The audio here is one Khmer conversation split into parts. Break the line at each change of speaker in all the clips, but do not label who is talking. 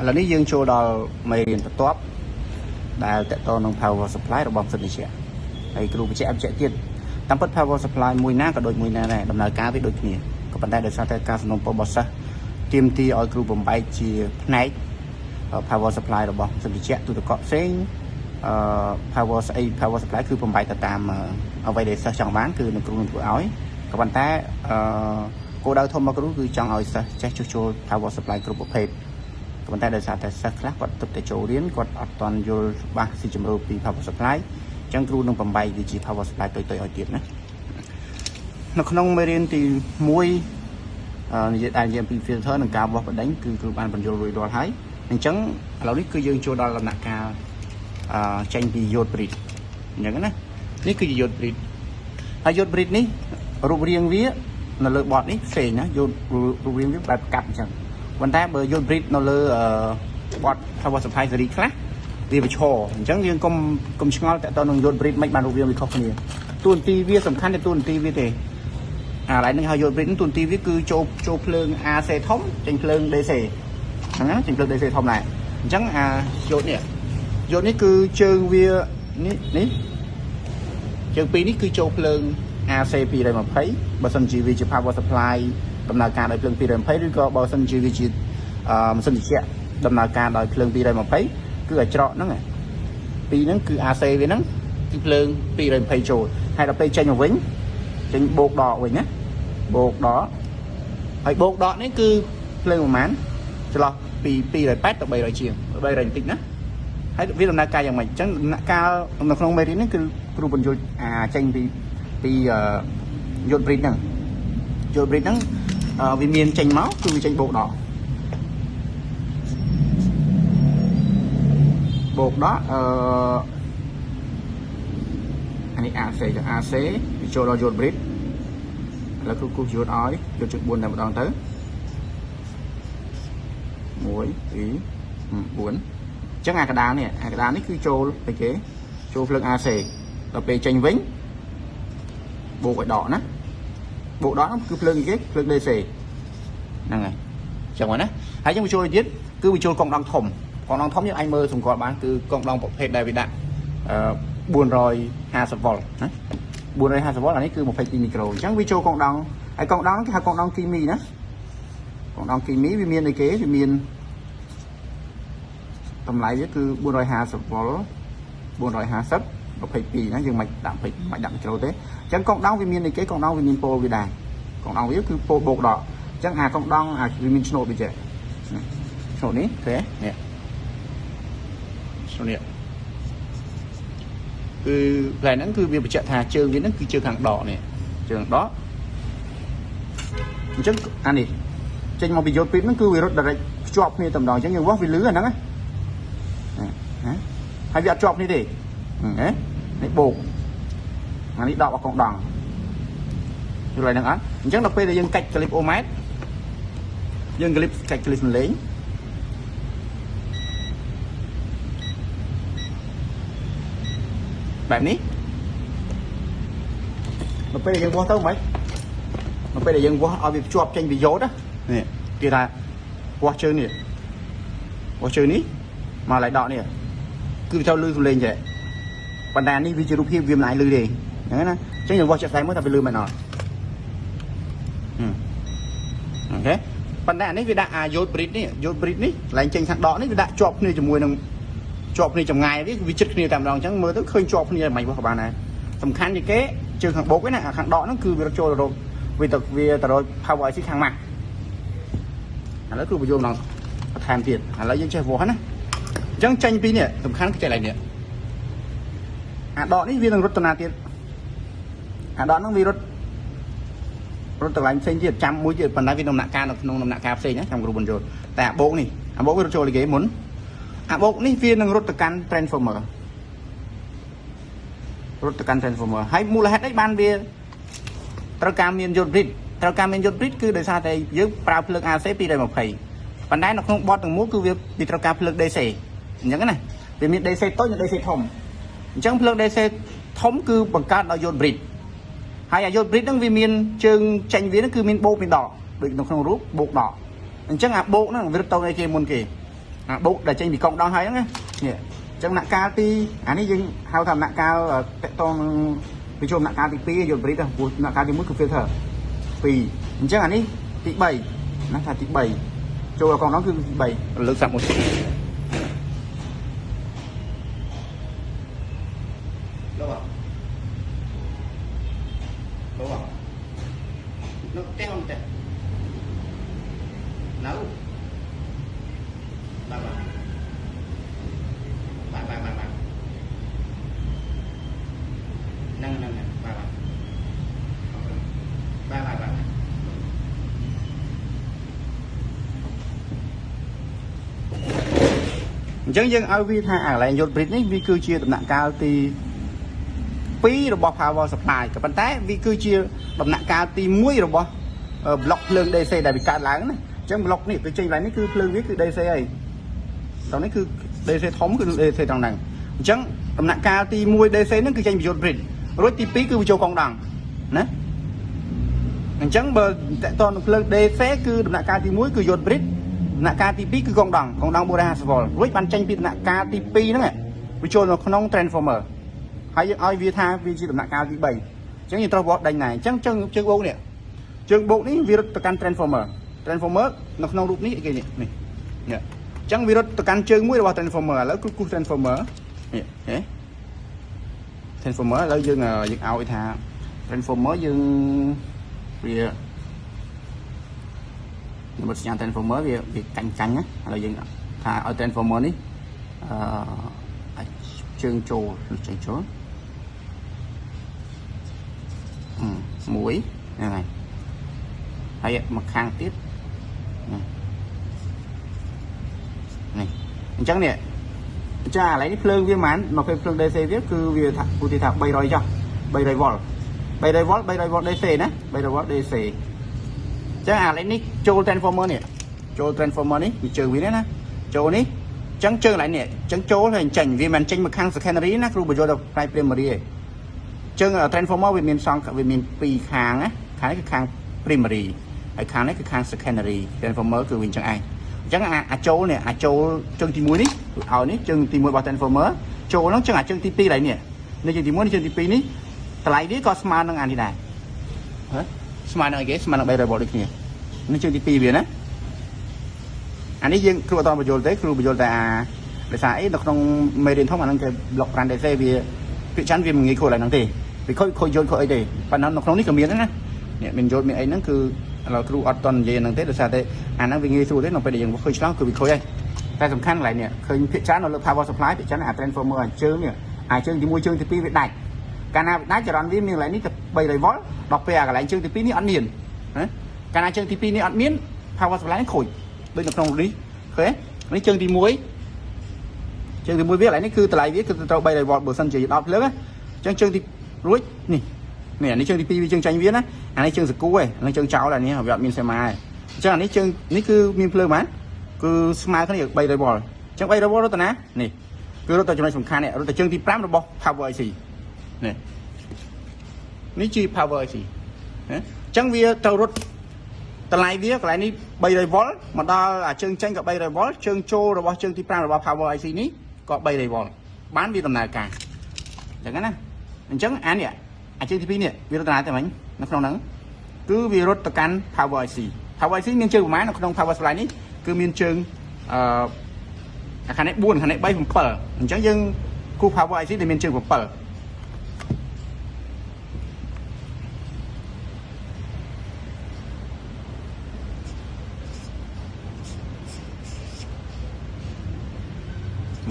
ឥឡូវនេះយើងចូលដល់មេរៀនបន្ទាប់ដែលតកតនឹង power supply របស់ម៉ាស៊ីនត្រជាក់ហើយគ្រូបញ្ជាក់បញ្ជាក់ទៀតតាមពិត power supply មួយណាក៏ដូចមួយណាដែរដំណើរការវាដូចគ្នាក៏ប៉ុន្តែដោយសារតែការសំណូមពររបស់សិស្សទាមទារឲ្យគ្រូបំបែកជាផ្នែក power supply របស់ម៉ាស៊ីនត្រជាក់ទូទឹកកកផ្សេងអឺ power ស្អី power supply គឺបំបែកទៅតាមអ្វីដែលសិស្សចង់បានគឺនឹងគ្រូនឹងធ្វើឲ្យក៏ប៉ុន្តែអឺគោលដៅធំរបស់គ្រូគឺចង់ឲ្យសិស្សចេះជួសជុល power supply គ្រប់ប្រភេទក៏ប៉ុន្តែដោយសារតែសិស្សខ្លះគាត់ទើបតែចូលរៀនគាត់អត់ទាន់យល់ច្បាស់ស៊ីជម្រៅពី power supply អញ្ចឹងគ្រូនឹងបំបែកវាជា power supply តូចៗឲ្យទៀតណានៅក្នុងមេរៀនទី1អឺនិយាយតែនិយាយអំពី filter និងការវាស់បណ្ដេញគឺគ្រូបានបញ្យល់រួចរាល់ហើយអញ្ចឹងឥឡូវនេះគឺយើងចូលដល់ដំណាក់កាលអឺចេញពី diode bridge អញ្ចឹងណានេះគឺជា diode bridge ហើយ diode bridge នេះរូបរាងវានៅលើបតនេះផ្សេងណា diode រូបរាងវាបែបកាត់អញ្ចឹងប៉ុន្តែបើ diode bridge នៅលើបត power supply ស៊េរីខ្លះវាប្រឈរអញ្ចឹងយើងកុំកុំឆ្ងល់តទៅនឹង diode bridge មិនបានរូបរាងវាខុសគ្នាតួនាទីវាសំខាន់តែតួនាទីវាទេអាកន្លែងហ្នឹងហៅ diode bridge តួនាទីវាគឺចូលចូលភ្លើង AC ធំចេញភ្លើង DC ហ្នឹងណាចេញភ្លើង DC ធំដែរអញ្ចឹងអា diode នេះ diode នេះគឺជើងវានេះនេះជើងពីរនេះគឺចូលភ្លើង AC 220បើសិនជាវាជា power supply ដំណើរការដោយភ្លើង220ឬក៏បើសិនជាវាជាម៉ាស៊ីនត្រជាក់ដំណើរការដោយភ្លើង220គឺអាច្រកហ្នឹងពីរហ្នឹងគឺ AC វាហ្នឹងគឺភ្លើង220ចូលហើយដល់ពេលចេញមកវិញចេញបូកដកវិញណាបូកដកហើយបូកដកនេះគឺភ្លើងប្រហែលចន្លោះពី280ទៅ300ជាង300បន្តិចណាហើយវាដំណើរការយ៉ាងម៉េចអញ្ចឹងដំណាក់កាលនៅក្នុងមេរៀននេះគឺគ្រូបញ្យល់អាចេញពីពី diode bridge ហ្នឹង diode bridge ហ្នឹងវាមានចេញមកគឺវាចេញបូកដក បូកដកអឺអានេះ AC ចុះ AC វាចូលដល់ diode bridge ឥឡូវគ្រូគូស diode ឲ្យយកជើង4តែម្ដងទៅ1 2 4អញ្ចឹងអាកដាលនេះអាកដាលនេះគឺចូលទៅគេចូលភ្លើង AC ដល់ពេលចេញវិញបូកឲ្យដកណាបូកដកហ្នឹងគឺភ្លើងគេភ្លើង DC ហ្នឹងហើយអញ្ចឹងណាហើយយើងបញ្ចូលទៀតគឺបញ្ចូលកងដងធំកងដងធំយើងអាចមើលសម្គាល់បានគឺកងដងប្រភេទដែលវាដាក់អឺ450វ៉ុលណា450វ៉ុលអានេះគឺ22មីក្រូអញ្ចឹងវាចូលកងដងហើយកងដងគេហៅកងដងគីមីណាកងដងគីមីវាមានអីគេវាមានតម្លៃវាគឺ450វ៉ុល450 22ណាយើងមិនដាក់20មិនដាក់មីក្រូទេអញ្ចឹងកងដងវាមានអីគេកងដងវាមាន pole វាដែរកងដងវាគឺ pole បូកដកអញ្ចឹងអាកងដងអាវាមានឆ្នូតវាចេះឆ្នូតនេះឃើញនេះឆ្នូតនេះគឺផ្លែហ្នឹងគឺវាបញ្ជាក់ថាជើងវាហ្នឹងគឺជើងខាងដកនេះជើងដកអញ្ចឹងអានេះចេញមកពីយោតពីហ្នឹងគឺវារត់ direct ភ្ជាប់គ្នាតែម្ដងអញ្ចឹងយើងវាស់វាលឺអាហ្នឹងណាណាហើយវាអត់ជាប់គ្នាទេហ៎នេះបូកអានេះដកអកងដងយល់ហើយហ្នឹងអត់អញ្ចឹងដល់ពេលដែលយើងកាច់ក្លីបអូម៉ែតយើងក្លីបកាច់ក្លីបសំឡេងបែបនេះដល់ពេលដែលយើងវាស់ទៅមិនដល់ពេលដែលយើងវាស់ឲ្យវាភ្ជាប់ចេញពីយោតណានេះគេថាវាស់ជើងនេះវាស់ជើងនេះមកឡៃដកនេះគឺវាត្រូវលឺសំឡេងចេះប៉ុន្តែនេះវាជារូបភាពវាមិនអាចលឺទេអញ្ចឹងណាអញ្ចឹងយើងវាស់ជាក់ស្ដែងមើលថាវាលឺមែនអត់OK ប៉ុន្តែអានេះវាដាក់អា diode bridge នេះ diode bridge នេះកន្លែងចេញខាងដកនេះវាដាក់ជាប់គ្នាជាមួយនឹងជាប់គ្នាចម្ងាយវាវាជិតគ្នាតែម្ដងអញ្ចឹងមើលទៅឃើញជាប់គ្នាមិនវាស់ក៏បានដែរសំខាន់ជាងគេជើងខាងបូកឯណាអាខាងដកហ្នឹងគឺវារត់ចូលទៅរកវាទៅវាទៅរក power IC ខាងម៉ាស់ឥឡូវគ្រូបញ្យល់ម្ដងបន្ថែមទៀតឥឡូវយើងចេះវាស់ណាអញ្ចឹងចេញពីនេះសំខាន់គឺចេះកន្លែងនេះអាដកនេះវានឹងរត់ទៅណាទៀតអាដកហ្នឹងវារត់រត់ទៅកន្លែងផ្សេងទៀតចាំមួយទៀតប៉ុន្តែវាដំណាក់កាលនៅក្នុងដំណាក់កាលផ្សេងណាចាំគ្រូបញ្យល់តែអាបូកនេះអាបូកវារត់ចូលគេមុនអាបូកនេះវានឹងរត់ទៅកាន់ transformer រត់ទៅកាន់ transformer ហើយមូលហេតុអីបានវាត្រូវការមាន diode bridge ត្រូវការមាន diode bridge គឺដោយសារតែយើងប្រើភ្លើង AC 220ប៉ុន្តែនៅក្នុងបតទាំងមូលគឺវាវាត្រូវការភ្លើង DC អញ្ចឹងណាវាមាន DC តូចនិង DC ធំអញ្ចឹងភ្លើង DC ធំគឺបង្កើតដោយ diode bridge ហើយអា diode bridge ហ្នឹងវាមានជើងចេញវាហ្នឹងគឺមានបូកមានដកដូចនៅក្នុងរូបបូកដកអញ្ចឹងអាបូកហ្នឹងវារត់ទៅអីគេមុនគេ អាបុកដែលចេញពីកុងដង់ហើយហ្នឹងណានេះអញ្ចឹងដំណាក់កាលទីអានេះយើងហៅថាដំណាក់កាលតកតងនឹងវាចូលដំណាក់កាលទី2យល់ប្រិតព្រោះដំណាក់កាលទី1គឺ filter 2អញ្ចឹងអានេះទី3ណាថាទី3ចូលដល់កុងដង់គឺទី3លើកសាប់មួយលោកលោកនៅផ្ទះផ្ទះនៅបាទបាទបាទបាទបាទហ្នឹងហ្នឹងបាទបាទបាទបាទអញ្ចឹងយើងឲ្យវាថាអាកន្លែងយន្ត bridge នេះវាគឺជាដំណាក់កាលទី2របស់ power supply ក៏ប៉ុន្តែវាគឺជាដំណាក់កាលទី1របស់ block ភ្លើង DC ដែលវាកើតឡើងណាអញ្ចឹង block នេះវាចេញកន្លែងនេះគឺភ្លើងវាគឺ DC ហើយត្រង់នេះគឺ DC ធំគឺ DC ត្រង់ហ្នឹងអញ្ចឹងដំណាក់កាលទី1 DC ហ្នឹងគឺចេញពីយន្ត bridge រួចទី2គឺវាចូលកងដង់ណាអញ្ចឹងបើតកតនឹងភ្លើង DC គឺដំណាក់កាលទី1គឺយន្ត bridge ដំណាក់កាលទី2គឺកងដង់កងដង់450 V រួចបានចេញពីដំណាក់កាលទី2ហ្នឹងវាចូលនៅក្នុង transformer ហើយយើងឲ្យវាថាវាជាដំណាក់កាលទី3អញ្ចឹងយើងត្រូវវាស់ដេញដែរអញ្ចឹងជើងជើងបូកនេះជើងបូកនេះវារត់ទៅកាន់ transformer transformer នៅក្នុងរូបនេះគេនេះនេះនេះអញ្ចឹងវារត់ទៅកាន់ជើងមួយរបស់ transformer ឥឡូវគឺគូស transformer នេះហេ transformer ឥឡូវយើងយើងឲ្យថា transformer យើងវានិមិត្តសញ្ញា transformer វាវាកាញ់កាញ់ណាឥឡូវយើងថាឲ្យ transformer នេះអឺអាចជើងចូលជើងចូលមួយហ្នឹងហើយហើយមកខាងទៀតនេះអញ្ចឹងនេះចាឥឡូវនេះភ្លើងវាប៉ុន្មានមកពេលភ្លើង DC វាគឺវាថាឧទាហរណ៍ថា300ចុះ300 V 300 V 300 V DC ណា300 V DC អញ្ចឹងអាឡូវនេះចូល transformer នេះចូល transformer នេះវាជើងវានេះណាចូលនេះអញ្ចឹងជើងឡើយនេះអញ្ចឹងចូលហើយចេញវាមិនចេញមកខាង secondary ណាគ្រូបញ្យល់ដល់ផ្នែក primary ឯងជើង transformer វាមានសងវាមានពីរខាងណាខាងនេះគឺខាង primary ហើយខាងនេះគឺខាង secondary transformer គឺវាអញ្ចឹងឯងអញ្ចឹងអាអាចចូលនេះអាចចូលជើងទី1នេះគឺឲ្យនេះជើងទី1របស់ transformer ចូលហ្នឹងជើងអាជើងទី2ឡើយនេះនេះជើងទី1នេះជើងទី2នេះតម្លៃនេះក៏ស្មើនឹងអានេះដែរហ៎ស្មើនឹងអីគេស្មើនឹង300 V ដូចគ្នានេះជើងទី2វាណាអានេះយើងគ្រូអត់តបញ្យល់ទេគ្រូបញ្យល់តែអាដោយសារអីនៅក្នុងមេរៀនធំអាហ្នឹងគេ block brand DC វាភាគច្រើនវាមិនងាយខូចឡើយហ្នឹងទេវាខូចខូចយល់ខូចអីទេប៉ុន្តែនៅក្នុងនេះក៏មានដែរណានេះមានយល់មានអីហ្នឹងគឺឥឡូវគ្រូអត់តន់និយាយហ្នឹងទេដោយសារតែអាហ្នឹងវាងាយស្រួលទេនៅពេលដែលយើងឃើញឆ្លងគឺវាខូចហើយតែសំខាន់កន្លែងនេះឃើញភាគច្រើននៅលើ power supply ភាគច្រើនអា transformer អាជើងនេះអាជើងទី1ជើងទី2វាដាច់កាលណាវាដាច់ចរន្តវាមានកន្លែងនេះទៅ300 V ដល់ពេលអាកន្លែងជើងទី2នេះអត់មានណាកាលណាជើងទី2នេះអត់មាន power supply នេះខូចដូចនៅក្នុងនេះឃើញនេះជើងទី1ជើងទី1វាកន្លែងនេះគឺតម្លៃវាគឺត្រូវ300 V បើសិនជាដល់ភ្លើងអញ្ចឹងជើងទីរួចនេះនេះអានេះជើងទី2វាជើងចាញ់វាណាអានេះជើងសកួរឯងអានេះជើងចោលអានេះវាអត់មានសេម៉ាឯងអញ្ចឹងអានេះជើងនេះគឺមានភ្លើងប៉ុន្មានគឺស្មើគ្នា300 V អញ្ចឹង300 V រត់ទៅណានេះគឺរត់ទៅចំណុចសំខាន់នេះរត់ទៅជើងទី5របស់ power IC នេះនេះជា power IC ណាអញ្ចឹងវាត្រូវរត់តម្លៃវាកន្លែងនេះ300 V មកដល់អាជើងចេញក៏300 V ជើងចូលរបស់ជើងទី5របស់ power IC នេះក៏300 V បានវាដំណើរការអញ្ចឹងណាអញ្ចឹងអានេះអាជើងទី2នេះវារត់ទៅណាទៅមិញនៅក្នុងហ្នឹងគឺវារត់ទៅកាន់ power IC power IC មានជើងប្រមាណនៅក្នុង power supply នេះគឺមានជើងអឺអាខាងនេះ4ខាងនេះ3 7អញ្ចឹងយើងគូ power IC ដែលមានជើង7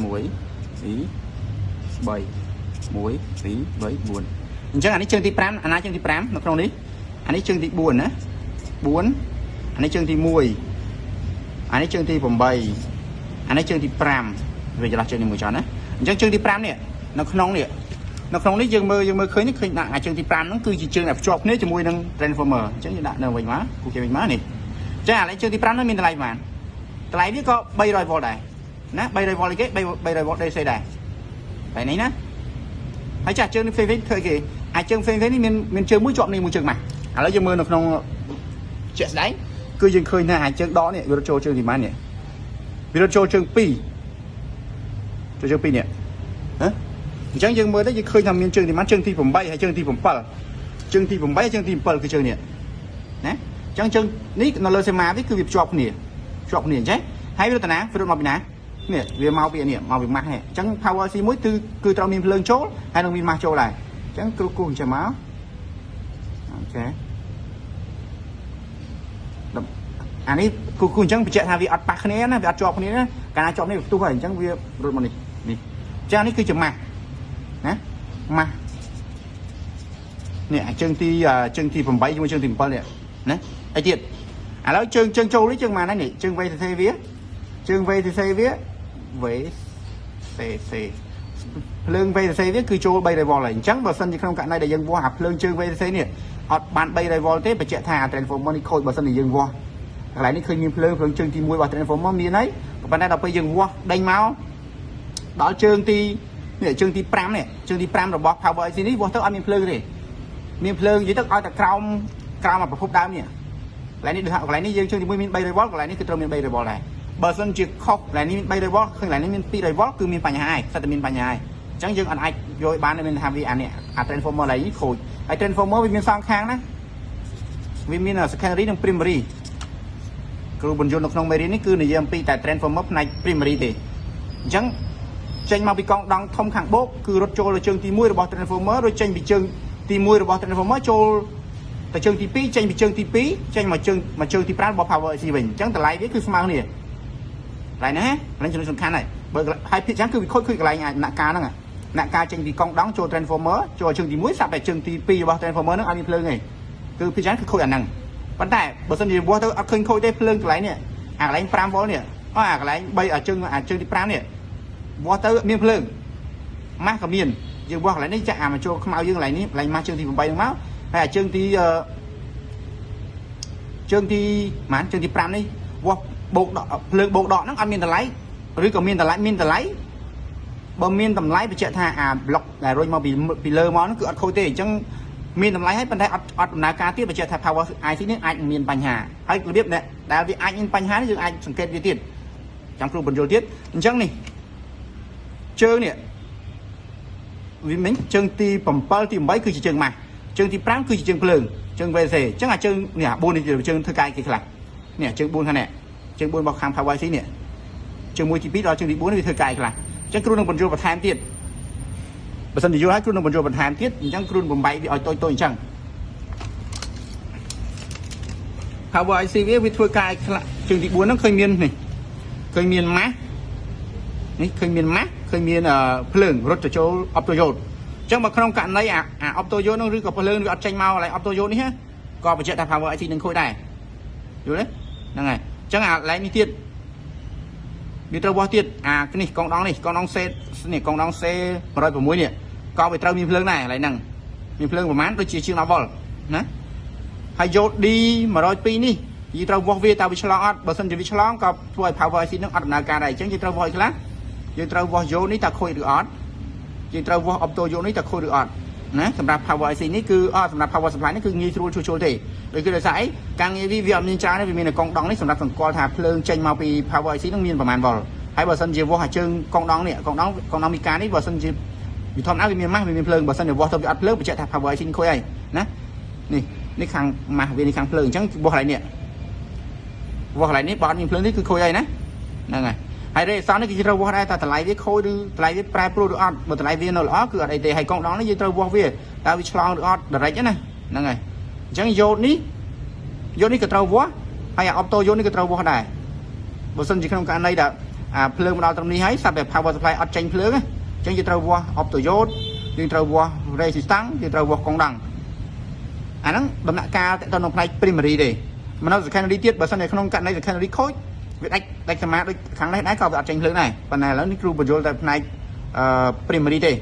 1 2 3 1 2 3 4អញ្ចឹងអានេះជើងទី5អាណាជើងទី5នៅក្នុងនេះអានេះជើងទី4ណា4អានេះជើងទី1អានេះជើងទី8អានេះជើងទី5វាចន្លោះជើងនេះមួយចោលណាអញ្ចឹងជើងទី5នេះនៅក្នុងនេះនៅក្នុងនេះយើងមើលយើងមើលឃើញនេះឃើញដាក់អាជើងទី5ហ្នឹងគឺជាជើងដែលភ្ជាប់គ្នាជាមួយនឹង transformer អញ្ចឹងយើងដាក់នៅវិញមកគូគេវិញមកនេះអញ្ចឹងអាឡែកជើងទី5ហ្នឹងមានតម្លៃប៉ុន្មានតម្លៃវាក៏300 V ដែរណា300 V គេ300 V DC ដែរតែនេះណាហើយចាស់ជើងនេះផ្សេងៗធ្វើគេអាចជើងផ្សេងៗនេះមានមានជើងមួយជាប់នេះមួយជើងម៉ាស់ឥឡូវយើងមើលនៅក្នុងជាក់ស្ដែងគឺយើងឃើញថាអាចជើងដកនេះវារត់ចូលជើងទីម៉ាននេះ វារត់ចូលជើង2ចូលជើង2នេះហ៎អញ្ចឹងយើងមើលទៅយើងឃើញថាមានជើងទីម៉ានជើងទី8ហើយជើងទី7ជើងទី8ហើយជើងទី7គឺជើងនេះណាអញ្ចឹងជើងនេះនៅលើសីមានេះគឺវាភ្ជាប់គ្នាភ្ជាប់គ្នាអញ្ចឹងហើយវារត់តាណាវារត់មកពីណានេះវាមកពីនេះមកពីម៉ាស់នេះអញ្ចឹង power IC មួយគឺត្រូវមានភ្លើងចូលហើយនឹងមានម៉ាស់ចូលដែរអញ្ចឹងគ្រូគូសអញ្ចឹងមក OK អានេះគូគូអញ្ចឹងបញ្ជាក់ថាវាអត់ប៉ះគ្នាណាវាអត់ជាប់គ្នាណាកាលណាជាប់នេះវាផ្ទុះហើយអញ្ចឹងវារត់មកនេះនេះអញ្ចឹងនេះគឺជាម៉ាស់ណាម៉ាស់នេះអាជើងទីជើងទី8ជាមួយជើងទី7នេះណាអីទៀតឥឡូវជើងជើងចូលនេះជើងម៉ានហើយនេះជើង VCC វាជើង VCC វា VCC ភ្លើង VCC វាគឺចូល300 V ហើយអញ្ចឹងបើសិនជាក្នុងករណីដែលយើងវាស់អាភ្លើងជើង VCC នេះអត់បាន300 V ទេបញ្ជាក់ថាអា transformer នេះខូចបើសិនជាយើងវាស់កន្លែងនេះឃើញមានភ្លើងភ្លើងជើងទី1របស់ transformer មានហើយប៉ុន្តែដល់ពេលយើងវាស់ដេញមកដល់ជើងទីនេះជើងទី5នេះជើងទី5របស់ power IC នេះវាស់ទៅអត់មានភ្លើងទេមានភ្លើងនិយាយទៅឲ្យតែក្រោមក្រោមអាប្រភពដើមនេះកន្លែងនេះដូចថាកន្លែងនេះយើងជើងទី1មាន300 V កន្លែងនេះគឺត្រូវមាន300 V ដែរបើសិនជាខុសកន្លែងនេះមាន300 V ឃើញកន្លែងនេះមាន200 V គឺមានបញ្ហាហើយសិតតែមានបញ្ហាហើយអញ្ចឹងយើងអត់អាចយកបានមានថាវាអានេះអា transformer កន្លែងនេះខូចហើយ transformer វាមានសងខាងណាវាមាន secondary និង primary គ្រូបញ្យល់នៅក្នុងមេរៀននេះគឺនិយាយអំពីតែ transformer ផ្នែក primary ទេអញ្ចឹងចេញមកពីកង់ដង់ធំខាងបូកគឺរត់ចូលទៅជើងទី1របស់ transformer រួចចេញពីជើងទី1របស់ transformer ចូលទៅជើងទី2ចេញពីជើងទី2ចេញមកជើងមកជើងទី5របស់ power IC វិញអញ្ចឹងតម្លៃវាគឺស្មើគ្នាកន្លែងណាកន្លែងចំណុចសំខាន់ហើយបើហើយភាគច្រើនគឺវាខូចគឺកន្លែងអាចដំណាក់កាលហ្នឹងដំណាក់កាលចេញពីកង់ដង់ចូល transformer ចូលជើងទី1សាប់តែជើងទី2របស់ transformer ហ្នឹងអត់មានភ្លើងទេគឺភាគច្រើនគឺខូចអាហ្នឹងប៉ុន្តែបើសិនជាវាស់ទៅអត់ឃើញខូចទេភ្លើងកន្លែងនេះអាកន្លែង5 V នេះអស់អាកន្លែង3អាជើងអាជើងទី5នេះវាស់ទៅមានភ្លើងម៉ាស់ក៏មានយើងវាស់កន្លែងនេះចាក់អាមកចូលខ្មៅយើងកន្លែងនេះកន្លែងម៉ាស់ជើងទី8ហ្នឹងមកហើយអាជើងទីជើងទីប៉ុន្មានជើងទី5នេះវាស់បោកដកភ្លើងបោកដកហ្នឹងអត់មានតម្លៃឬក៏មានតម្លៃមានតម្លៃបើមានតម្លៃបញ្ជាក់ថាអាប្លុកដែលរុញមកពីពីលើមកហ្នឹងគឺអត់ខូចទេអញ្ចឹងមានតម្លៃហើយប៉ុន្តែអត់អត់ដំណើរការទៀតបញ្ជាក់ថា power IC នេះអាចមានបញ្ហាហើយរបៀបដែលវាអាចមានបញ្ហានេះយើងអាចសង្កេតវាទៀតចាំគ្រូបញ្យល់ទៀតអញ្ចឹងនេះជើងនេះវាមិញជើងទី7ទី8គឺជាជើងម៉ាស់ជើងទី5គឺជាជើងភ្លើងជើង VC អញ្ចឹងអាជើងនេះអា4នេះជើងធ្វើកាយគេខ្លះនេះជើង4ខាងនេះជើង4របស់ខាង power IC នេះជើង1ទី2ដល់ជើងទី4វាធ្វើកាយខ្លះអញ្ចឹងគ្រូនឹងបញ្យល់បន្ថែមទៀតបើសិនជាយល់ហើយគ្រូនឹងបញ្យល់បន្ថែមទៀតអញ្ចឹងគ្រូនឹងបំបែកវាឲ្យតូចតូចអញ្ចឹង power IC វាវាធ្វើកាយខ្លះជើងទី4ហ្នឹងឃើញមាននេះឃើញមានម៉ាស់នេះឃើញមានម៉ាស់ឃើញមានភ្លើងរត់ទៅចូល opto diode អញ្ចឹងបើក្នុងករណីអាអា opto diode ហ្នឹងឬក៏ភ្លើងវាអត់ចេញមកកន្លែង opto diode នេះក៏បញ្ជាក់ថា power IC នឹងខូចដែរយល់ទេហ្នឹងហើយអញ្ចឹងអាកន្លែងនេះទៀតវាត្រូវវាស់ទៀតអានេះកងដងនេះកងដងសេនេះកងដងសេ106នេះក៏វាត្រូវមានភ្លើងដែរកន្លែងហ្នឹងមានភ្លើងប្រហែលដូចជាជាង10វ៉ុលណាហើយយក D 102នេះយើងត្រូវវាស់វាតើវាឆ្លងអត់បើសិនជាវាឆ្លងក៏ធ្វើឲ្យ power IC នឹងអត់ដំណើរការដែរអញ្ចឹងយើងត្រូវវាស់ឲ្យខ្លះយើងត្រូវវាស់យោនេះតើខូចឬអត់យើងត្រូវវាស់ opto យោនេះតើខូចឬអត់ណាសម្រាប់ power IC នេះគឺអត់សម្រាប់ power supply នេះគឺងាយស្រួលជួសជុលទេដូចគឺដោយសារអីការងារវាវាអត់មានច្រើនទេវាមានតែកងដង់នេះសម្រាប់សម្គាល់ថាភ្លើងចេញមកពី power IC នឹងមានប្រមាណវ៉ុលហើយបើសិនជាវាស់អាជើងកងដង់នេះកងដង់កងដង់មីកានេះបើសិនជាវាធម្មតាវាមានម៉ាស់វាមានភ្លើងបើសិនជាវាស់ទៅវាអត់ភ្លើងបញ្ជាក់ថា power IC ខូចហើយណានេះនេះខាងម៉ាស់វានេះខាងភ្លើងអញ្ចឹងវាស់កន្លែងនេះវាស់កន្លែងនេះបើអត់មានភ្លើងនេះគឺខូចហើយណាហ្នឹងហើយហើយរេសង់នេះគឺត្រូវវាស់ដែរតើតម្លៃវាខូចឬតម្លៃវាប្រែប្រួលឬអត់បើតម្លៃវានៅល្អគឺអត់អីទេហើយកងដង់នេះយើងត្រូវវាស់វាតើវាឆ្លងឬអត់ direct ណាហ្នឹងហើយអញ្ចឹងយោតនេះយោតនេះក៏ត្រូវវាស់ហើយអា opto យោតនេះក៏ត្រូវវាស់ដែរបើសិនជាក្នុងករណីដែលអាភ្លើងមកដល់ត្រឹមនេះហើយស្រាប់តែ power supply អត់ចេញភ្លើងអញ្ចឹងយើងត្រូវវាស់ opto យោតយើងត្រូវវាស់ resistance យើងត្រូវវាស់កងដង់អាហ្នឹងដំណាក់កាលតទៅក្នុងផ្នែក primary ទេមកនៅ secondary ទៀតបើសិនជាក្នុងករណី secondary ខូចវាដាច់ដាច់សមាដូចខាងនេះដែរក៏វាអត់ចេញភ្លើងដែរប៉ុន្តែឥឡូវនេះគ្រូបញ្យល់តែផ្នែកអឺ primary ទេ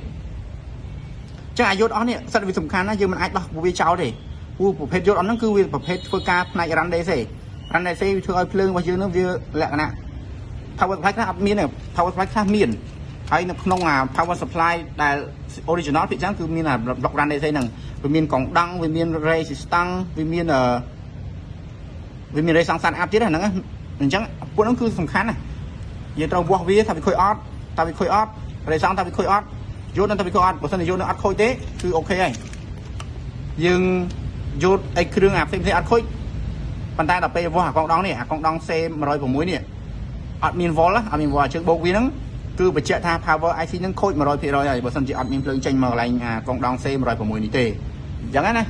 ចឹងអាយុអស់នេះសិតវាសំខាន់ណាស់យើងមិនអាចដោះវាចោលទេព្រោះប្រភេទយុទ្ធអស់ហ្នឹងគឺវាប្រភេទធ្វើការផ្នែក run DC run DC វាធ្វើឲ្យភ្លើងរបស់យើងហ្នឹងវាលក្ខណៈ power supply ខ្លះអត់មានទេ power supply ខ្លះមានហើយនៅក្នុងអា power supply ដែល original ភាគច្រើនគឺមានអា block run DC ហ្នឹងវាមានកងដង់វាមាន resistance វាមានអឺវាមាន resistance up ទៀតហ្នឹងអញ្ចឹងពួកហ្នឹងគឺសំខាន់ណាស់ យើងត្រូវវាស់វាថាវាខូចអត់តើវាខូចអត់រេសង់តើវាខូចអត់យល់នឹងតើវាខូចអត់បើសិនជាយល់នឹងអត់ខូចទេគឺ OK ហើយយើងយល់អីគ្រឿងអាផ្សេងផ្សេងអត់ខូចប៉ុន្តែដល់ពេលវាស់អាកងដងនេះអាកងដង C106 នេះអត់មានវ៉លអត់មានវ៉លជើងបូកវាហ្នឹងគឺបញ្ជាក់ថា power IC ហ្នឹងខូច100%ហើយបើសិនជាអត់មានភ្លើងចេញមកកន្លែងអាកងដង C106 នេះទេអញ្ចឹងណា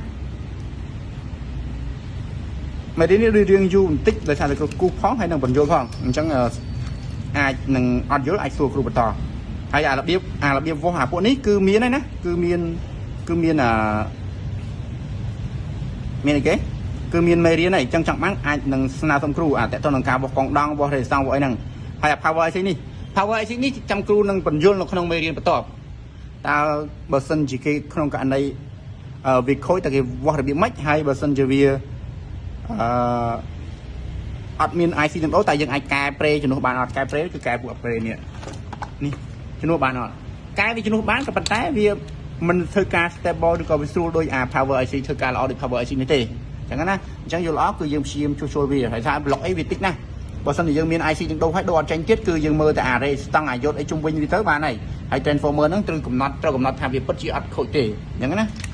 មេរៀននេះរៀងយូរបន្តិចដោយសារតែគ្រូគូសផងហើយនឹងបញ្យល់ផងអញ្ចឹងអាចនឹងអត់យល់អាចសួរគ្រូបន្តហើយអារបៀបវាស់អាពួកនេះគឺមានហើយណាគឺមានគឺមានអាមានអីគេគឺមានមេរៀនហើយអញ្ចឹងចង់បានអាចនឹងស្នើសុំគ្រូអាតទៅនឹងការវាស់កងដងវាស់រេសង់វាស់អីហ្នឹងហើយអា power IC នេះ power IC នេះចាំគ្រូនឹងបញ្យល់នៅក្នុងមេរៀនបន្ទាប់តើបើសិនជាគេក្នុងករណីវាខូចតើគេវាស់របៀបម៉េចហើយបើសិនជាវាអឺអត់មាន IC នឹងដូរតែយើងអាចកែប្រេជំនួសបានអត់កែប្រេគឺកែពួកប្រេនេះនេះជំនួសបានអត់កែវាជំនួសបានក៏ប៉ុន្តែវាមិនធ្វើការ stable ឬក៏វាស្រួលដូចអា power IC ធ្វើការល្អដូច power IC នេះទេអញ្ចឹងណាអញ្ចឹងយល់អស់គឺយើងព្យាយាមជួសជុលវាហើយថា block អីវាតិចណាស់បើសិនជាយើងមាន IC នឹងដូរហើយដូរអត់ចេញទៀតគឺយើងមើលតែអា resistance អាយុតអីជុំវិញវាទៅបានហើយហើយ transformer ហ្នឹងត្រូវកំណត់ថាវាពិតជាអត់ខូចទេអញ្ចឹងណា។